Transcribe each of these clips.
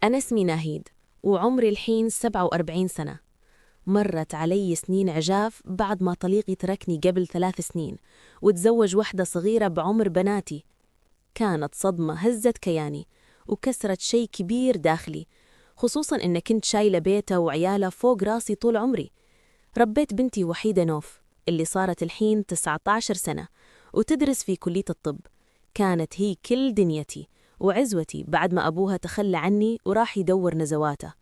أنا اسمي ناهيد وعمري الحين 47 سنة. مرت علي سنين عجاف بعد ما طليقي تركني قبل 3 سنين وتزوج واحدة صغيرة بعمر بناتي. كانت صدمة هزت كياني وكسرت شيء كبير داخلي، خصوصا إن كنت شايلة بيته وعياله فوق راسي طول عمري. ربيت بنتي وحيدة نوف اللي صارت الحين 19 سنة وتدرس في كلية الطب. كانت هي كل دنيتي وعزوتي بعد ما أبوها تخلى عني وراح يدور نزواته.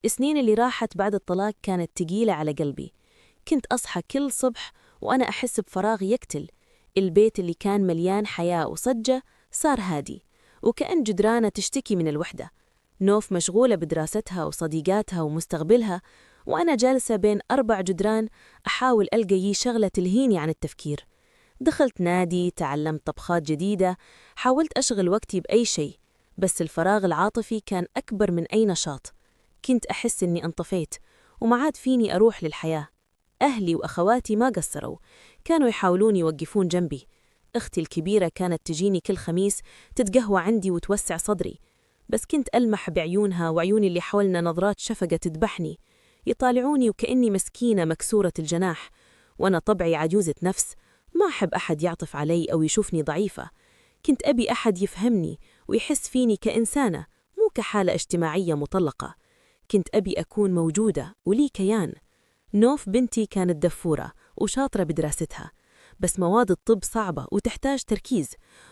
السنين اللي راحت بعد الطلاق كانت تقيلة على قلبي. كنت أصحى كل صبح وأنا أحس بفراغ يقتل. البيت اللي كان مليان حياة وصجة صار هادي، وكأن جدرانه تشتكي من الوحدة. نوف مشغولة بدراستها وصديقاتها ومستقبلها، وأنا جالسة بين أربع جدران أحاول ألقى أي شغلة تلهيني عن التفكير. دخلت نادي، تعلمت طبخات جديدة، حاولت أشغل وقتي بأي شيء، بس الفراغ العاطفي كان أكبر من أي نشاط. كنت أحس إني انطفيت وما عاد فيني أروح للحياة. أهلي وأخواتي ما قصروا، كانوا يحاولون يوقفون جنبي. أختي الكبيرة كانت تجيني كل خميس تتقهوى عندي وتوسع صدري، بس كنت ألمح بعيونها وعيون اللي حولنا نظرات شفقة تذبحني. يطالعوني وكأني مسكينة مكسورة الجناح، وأنا طبعي عجوزة نفس، ما أحب أحد يعطف علي أو يشوفني ضعيفة. كنت أبي أحد يفهمني ويحس فيني كإنسانة، مو كحالة اجتماعية مطلقة. كنت أبي أكون موجودة ولي كيان. نوف بنتي كانت دفورة وشاطرة بدراستها، بس مواد الطب صعبة وتحتاج تركيز،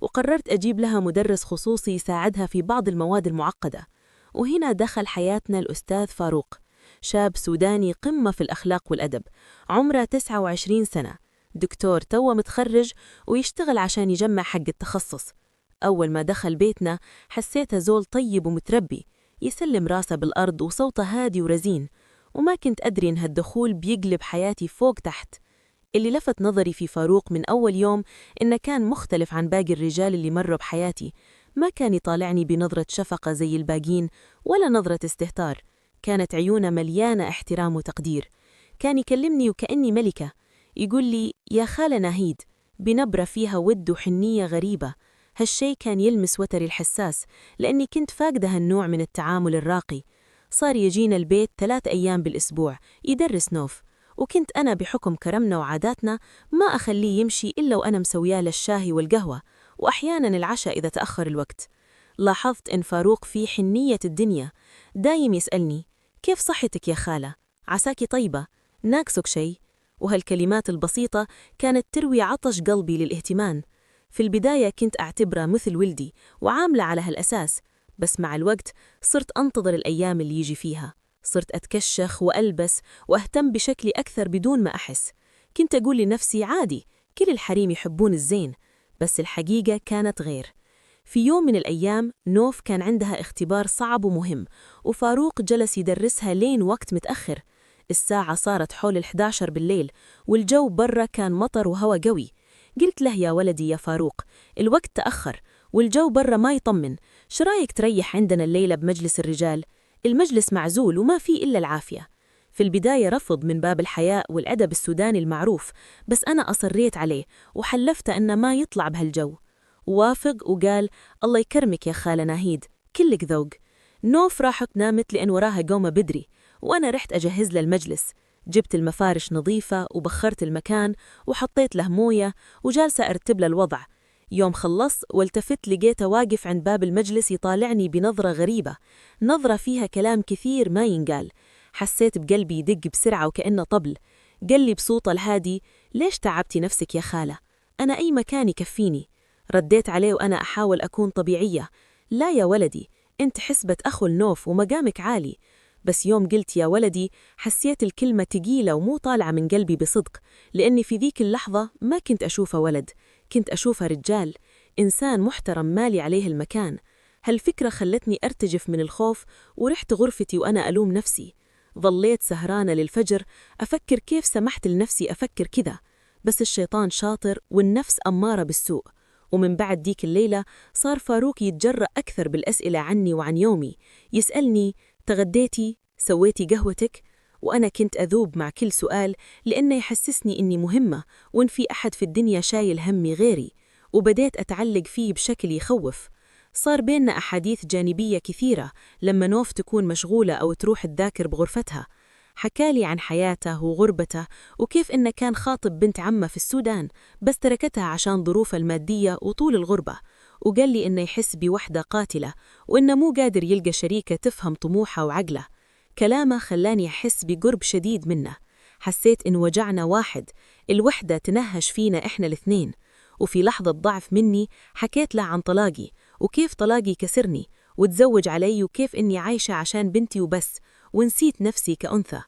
وقررت أجيب لها مدرس خصوصي يساعدها في بعض المواد المعقدة. وهنا دخل حياتنا الأستاذ فاروق، شاب سوداني قمة في الأخلاق والأدب، عمره 29 سنة، دكتور توه متخرج ويشتغل عشان يجمع حق التخصص. أول ما دخل بيتنا حسيته زول طيب ومتربي، يسلم راسه بالأرض وصوته هادي ورزين، وما كنت أدري إن هالدخول بيقلب حياتي فوق تحت. اللي لفت نظري في فاروق من أول يوم إنه كان مختلف عن باقي الرجال اللي مروا بحياتي. ما كان يطالعني بنظرة شفقة زي الباقين ولا نظرة استهتار، كانت عيونه مليانة احترام وتقدير. كان يكلمني وكأني ملكة، يقول لي يا خالة ناهيد بنبرة فيها ود وحنية غريبة. هالشي كان يلمس وتري الحساس، لأني كنت فاقدة هالنوع من التعامل الراقي. صار يجينا البيت 3 أيام بالأسبوع يدرس نوف، وكنت أنا بحكم كرمنا وعاداتنا ما أخليه يمشي إلا وأنا مسوياه الشاهي والقهوة، وأحياناً العشاء إذا تأخر الوقت. لاحظت إن فاروق فيه حنية الدنيا، دايم يسألني: كيف صحتك يا خالة؟ عساكي طيبة؟ ناقصك شيء؟ وهالكلمات البسيطة كانت تروي عطش قلبي للاهتمام. في البداية كنت أعتبره مثل ولدي وعاملة على هالأساس، بس مع الوقت صرت أنتظر الأيام اللي يجي فيها. صرت أتكشخ وألبس وأهتم بشكلي أكثر بدون ما أحس. كنت أقول لنفسي عادي، كل الحريم يحبون الزين، بس الحقيقة كانت غير. في يوم من الأيام نوف كان عندها اختبار صعب ومهم، وفاروق جلس يدرسها لين وقت متأخر. الساعة صارت حول 11 بالليل، والجو برا كان مطر وهوا قوي. قلت له: يا ولدي يا فاروق، الوقت تأخر والجو برا ما يطمن، شرايك تريح عندنا الليلة بمجلس الرجال؟ المجلس معزول وما فيه إلا العافية. في البداية رفض من باب الحياء والأدب السوداني المعروف، بس أنا أصريت عليه وحلفته أنه ما يطلع بهالجو. وافق وقال: الله يكرمك يا خالة ناهيد، كلك ذوق. نوف راحت نامت لأن وراها قومة بدري، وأنا رحت أجهز له المجلس. جبت المفارش نظيفة وبخرت المكان وحطيت له موية وجالسة أرتب له الوضع. يوم خلصت والتفت لقيته واقف عند باب المجلس يطالعني بنظرة غريبة، نظرة فيها كلام كثير ما ينقال. حسيت بقلبي يدق بسرعة وكأنه طبل. قال لي بصوته الهادي: ليش تعبتي نفسك يا خالة؟ أنا أي مكان يكفيني. رديت عليه وأنا أحاول أكون طبيعية: لا يا ولدي، أنت حسبة أخو النوف ومقامك عالي. بس يوم قلت يا ولدي حسيت الكلمة تقيلة ومو طالعة من قلبي بصدق، لأني في ذيك اللحظة ما كنت أشوفه ولد، كنت أشوفه رجال، إنسان محترم مالي عليه المكان. هالفكرة خلتني أرتجف من الخوف، ورحت غرفتي وأنا ألوم نفسي. ظليت سهرانة للفجر أفكر كيف سمحت لنفسي أفكر كذا، بس الشيطان شاطر والنفس أمارة بالسوء. ومن بعد ديك الليلة صار فاروق يتجرأ أكثر بالأسئلة عني وعن يومي. يسألني: تغديتي؟ سويتي قهوتك؟ وأنا كنت أذوب مع كل سؤال، لأنه يحسسني إني مهمة وإن في أحد في الدنيا شايل همي غيري. وبديت أتعلق فيه بشكل يخوف. صار بيننا أحاديث جانبية كثيرة لما نوف تكون مشغولة أو تروح تذاكر بغرفتها. حكالي عن حياته وغربته وكيف إنه كان خاطب بنت عمه في السودان بس تركتها عشان ظروفه المادية وطول الغربة، وقال لي إنه يحس بوحدة قاتلة وإنه مو قادر يلقى شريكة تفهم طموحه وعقله. كلامه خلاني أحس بقرب شديد منه، حسيت إن وجعنا واحد، الوحدة تنهش فينا إحنا الاثنين. وفي لحظة ضعف مني حكيت له عن طلاقي وكيف طلاقي كسرني وتزوج علي وكيف إني عايشة عشان بنتي وبس، ونسيت نفسي كأنثى.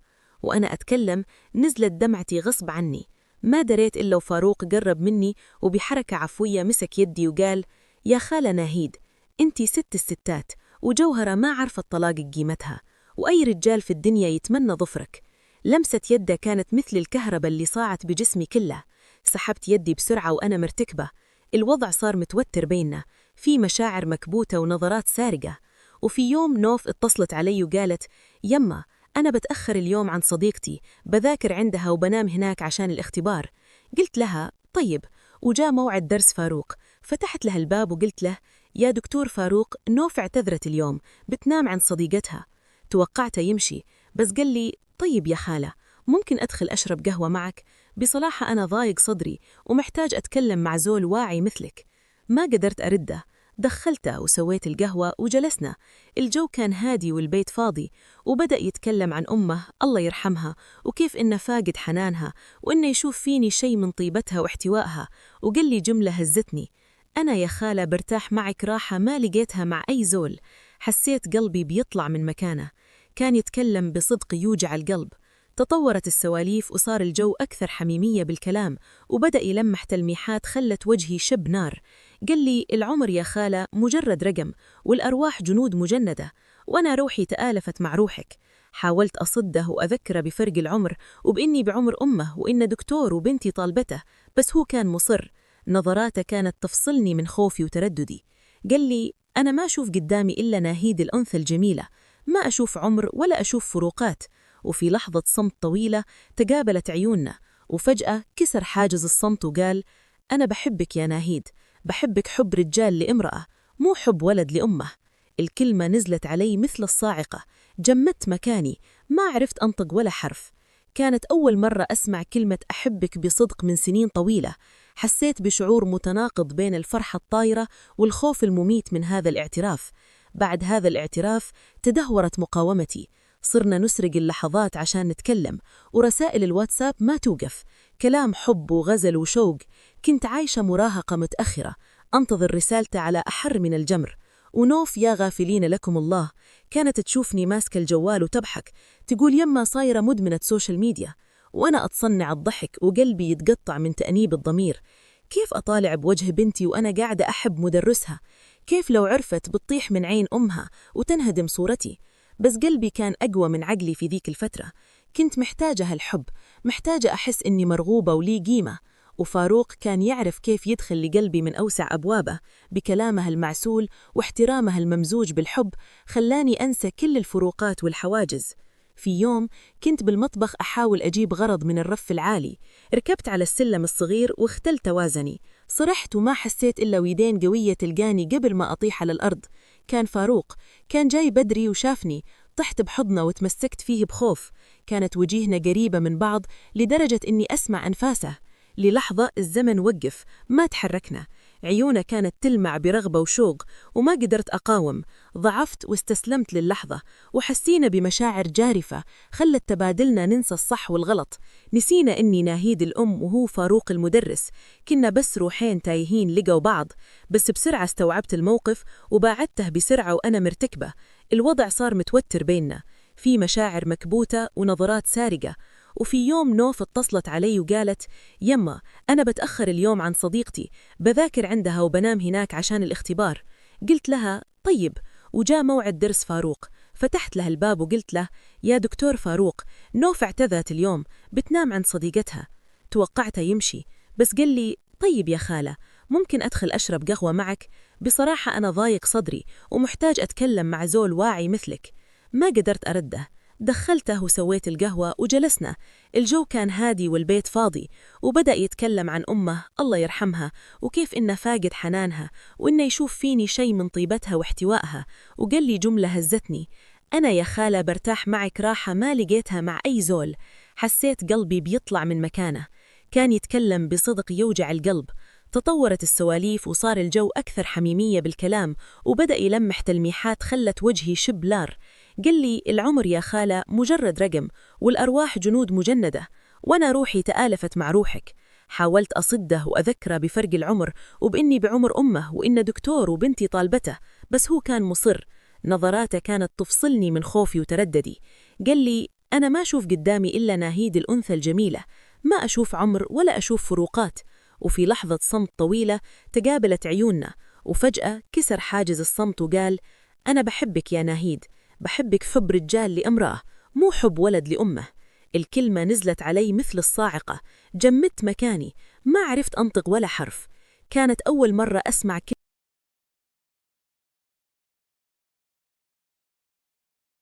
وأنا أتكلم نزلت دمعتي غصب عني، ما دريت إلا وفاروق قرب مني وبحركة عفوية مسك يدي وقال: يا خالة ناهيد، أنتي ست الستات وجوهرة ما عرفت طلاقك قيمتها، وأي رجال في الدنيا يتمنى ظفرك. لمسة يده كانت مثل الكهرباء اللي صاعت بجسمي كله. سحبت يدي بسرعة وأنا مرتكبة. الوضع صار متوتر بيننا، في مشاعر مكبوتة ونظرات سارقة. وفي يوم نوف اتصلت علي وقالت: يما أنا بتأخر اليوم عن صديقتي، بذاكر عندها وبنام هناك عشان الاختبار. قلت لها طيب. وجاء موعد درس فاروق، فتحت لها الباب وقلت له: يا دكتور فاروق، نوف اعتذرت اليوم، بتنام عند صديقتها. توقعته يمشي، بس قال لي: طيب يا خالة، ممكن أدخل أشرب قهوة معك؟ بصراحة أنا ضايق صدري ومحتاج أتكلم مع زول واعي مثلك. ما قدرت أرده، دخلته وسويت القهوة وجلسنا. الجو كان هادي والبيت فاضي، وبدأ يتكلم عن أمه الله يرحمها وكيف إنه فاقد حنانها وإنه يشوف فيني شيء من طيبتها واحتوائها. وقال لي جملة هزتني: أنا يا خالة برتاح معك راحة ما لقيتها مع أي زول. حسيت قلبي بيطلع من مكانه. كان يتكلم بصدق يوجع القلب. تطورت السواليف وصار الجو أكثر حميمية بالكلام، وبدأ يلمح تلميحات خلت وجهي شب نار. قال لي: العمر يا خالة مجرد رقم، والأرواح جنود مجندة، وأنا روحي تآلفت مع روحك. حاولت أصده وأذكره بفرق العمر وبإني بعمر أمه وإن دكتور وبنتي طالبته، بس هو كان مصر. نظراته كانت تفصلني من خوفي وترددي. قال لي: أنا ما أشوف قدامي إلا ناهيد الأنثى الجميلة، ما أشوف عمر ولا أشوف فروقات. وفي لحظة صمت طويلة تقابلت عيوننا، وفجأة كسر حاجز الصمت وقال: أنا بحبك يا ناهيد، بحبك حب رجال لامرأة، مو حب ولد لأمه. الكلمة نزلت علي مثل الصاعقة، جمدت مكاني، ما عرفت أنطق ولا حرف. كانت أول مرة أسمع كلمة أحبك بصدق من سنين طويلة. حسيت بشعور متناقض بين الفرحة الطايرة والخوف المميت من هذا الاعتراف. بعد هذا الاعتراف تدهورت مقاومتي، صرنا نسرق اللحظات عشان نتكلم، ورسائل الواتساب ما توقف، كلام حب وغزل وشوق. كنت عايشة مراهقة متأخرة، أنتظر رسالته على أحر من الجمر. ونوف يا غافلين لكم الله كانت تشوفني ماسكة الجوال وتضحك، تقول يما صايرة مدمنة social media، وأنا أتصنع الضحك وقلبي يتقطع من تأنيب الضمير. كيف أطالع بوجه بنتي وأنا قاعدة أحب مدرسها؟ كيف لو عرفت بتطيح من عين أمها وتنهدم صورتي؟ بس قلبي كان أقوى من عقلي في ذيك الفترة. كنت محتاجة هالحب، محتاجة أحس إني مرغوبة ولي قيمة. وفاروق كان يعرف كيف يدخل لقلبي من أوسع أبوابه، بكلامه المعسول واحترامه الممزوج بالحب، خلاني أنسى كل الفروقات والحواجز. في يوم كنت بالمطبخ أحاول أجيب غرض من الرف العالي، ركبت على السلم الصغير واختل توازني، صرحت وما حسيت إلا ويدين قوية تلقاني قبل ما أطيح على الأرض. كان فاروق، كان جاي بدري وشافني، طحت بحضنه وتمسكت فيه بخوف. كانت وجيهنا قريبة من بعض لدرجة إني أسمع أنفاسه. للحظة الزمن وقف، ما تحركنا، عيونه كانت تلمع برغبة وشوق، وما قدرت أقاوم. ضعفت واستسلمت للحظة، وحسينا بمشاعر جارفة خلت تبادلنا ننسى الصح والغلط. نسينا إني ناهيد الأم وهو فاروق المدرس، كنا بس روحين تايهين لقوا بعض. بس بسرعة استوعبت الموقف وباعدته بسرعة وأنا مرتكبة. الوضع صار متوتر بيننا، في مشاعر مكبوتة ونظرات سارقة. وفي يوم نوف اتصلت علي وقالت: يما أنا بتأخر اليوم عن صديقتي، بذاكر عندها وبنام هناك عشان الاختبار. قلت لها طيب. وجاء موعد درس فاروق، فتحت له الباب وقلت له: يا دكتور فاروق، نوف اعتذرت اليوم، بتنام عند صديقتها. توقعته يمشي، بس قال لي: طيب يا خالة، ممكن أدخل أشرب قهوة معك؟ بصراحة أنا ضايق صدري ومحتاج أتكلم مع زول واعي مثلك. ما قدرت أرده، دخلته وسويت القهوة وجلسنا. الجو كان هادي والبيت فاضي، وبدأ يتكلم عن أمه الله يرحمها، وكيف إنه فاقد حنانها، وإنه يشوف فيني شي من طيبتها واحتوائها. وقال لي جملة هزتني: أنا يا خالة برتاح معك راحة ما لقيتها مع أي زول. حسيت قلبي بيطلع من مكانه. كان يتكلم بصدق يوجع القلب. تطورت السواليف وصار الجو أكثر حميمية بالكلام، وبدأ يلمح تلميحات خلت وجهي شب نار. قال لي: العمر يا خالة مجرد رقم، والأرواح جنود مجندة، وأنا روحي تآلفت مع روحك. حاولت أصده وأذكره بفرق العمر وبإني بعمر أمه وإنه دكتور وبنتي طالبته، بس هو كان مصر. نظراته كانت تفصلني من خوفي وترددي. قال لي: أنا ما أشوف قدامي إلا ناهيد الأنثى الجميلة، ما أشوف عمر ولا أشوف فروقات. وفي لحظة صمت طويلة تقابلت عيوننا، وفجأة كسر حاجز الصمت وقال: أنا بحبك يا ناهيد، بحبك حب رجال لامرأة، مو حب ولد لأمه. الكلمة نزلت علي مثل الصاعقة، جمدت مكاني، ما عرفت أنطق ولا حرف. كانت أول مرة أسمع كلمة